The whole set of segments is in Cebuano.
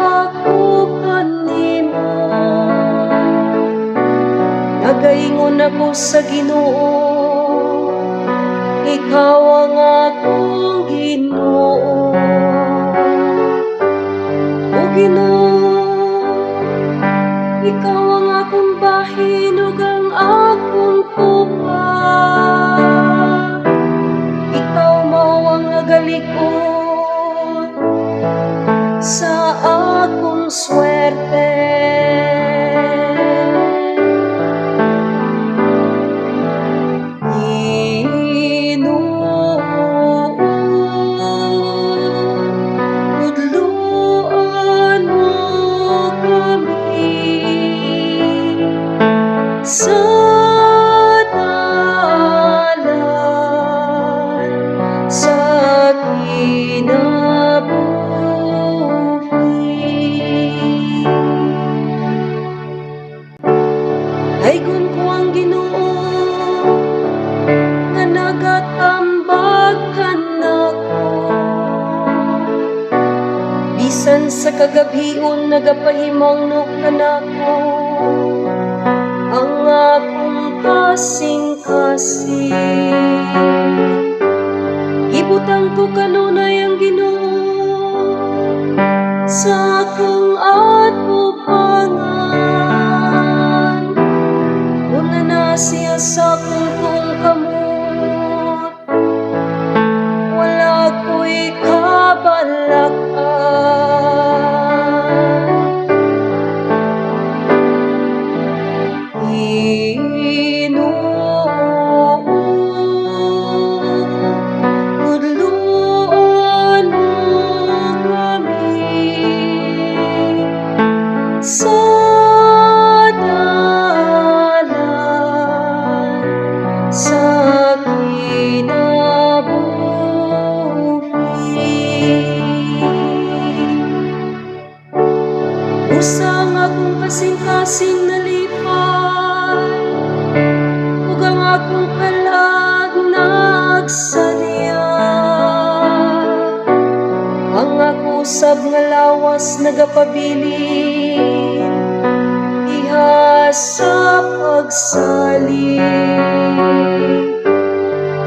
ako kanimo. Nagaingon ako sa Ginoo, "Ikaw ang akong Ginoo." O Ginoo, ikaw ang akong bahin ug ang akong kupa. Ikaw mao ang nagalig-on sa akong swerte. Ginoo, tudluan mo kami sa dalan sa kinabuhi. Daygon ko ang Ginoo nga nagatambag kanako. Bisan sa kagabhion, nagapahimangno kanako ang akong kasing-kasing. Gibutang ko kanunay ang Ginoo sa akong atubangan. Una na siya sa akong tuong kamot, wala ko'y kabalakan. Ginoo, tudluan mo kami sa dalan sa kinabuhi. Usa ang akong kasing-kasing nalipay ug ang akong kalag nagsadya. Ang ako usab nga lawas nagapabilin diha sa pagsalig.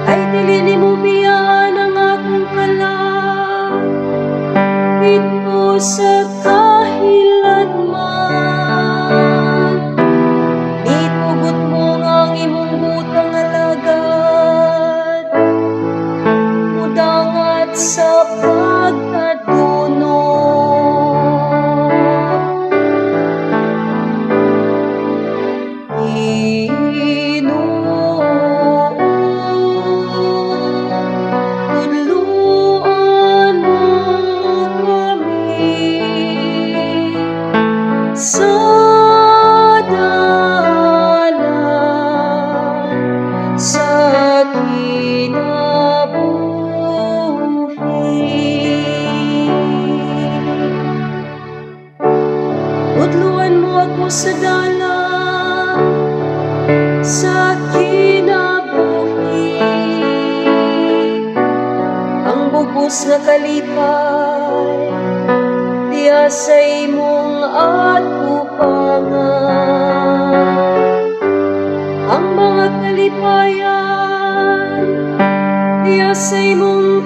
Ay, dili nimo biyaan ang akong kalag didto sa kahiladman. Nitugot mo nga ang imong butang nga alagad mudangat sa pagkadunot. Ginoo, tudluan mo kami sa dalan sa kinabuhi. Tudluan mo ako sa dalan sa kinabuhi. Ang bugos nga kalipay diha sa imong atubangan. Ang mga kalipayan diha sa imong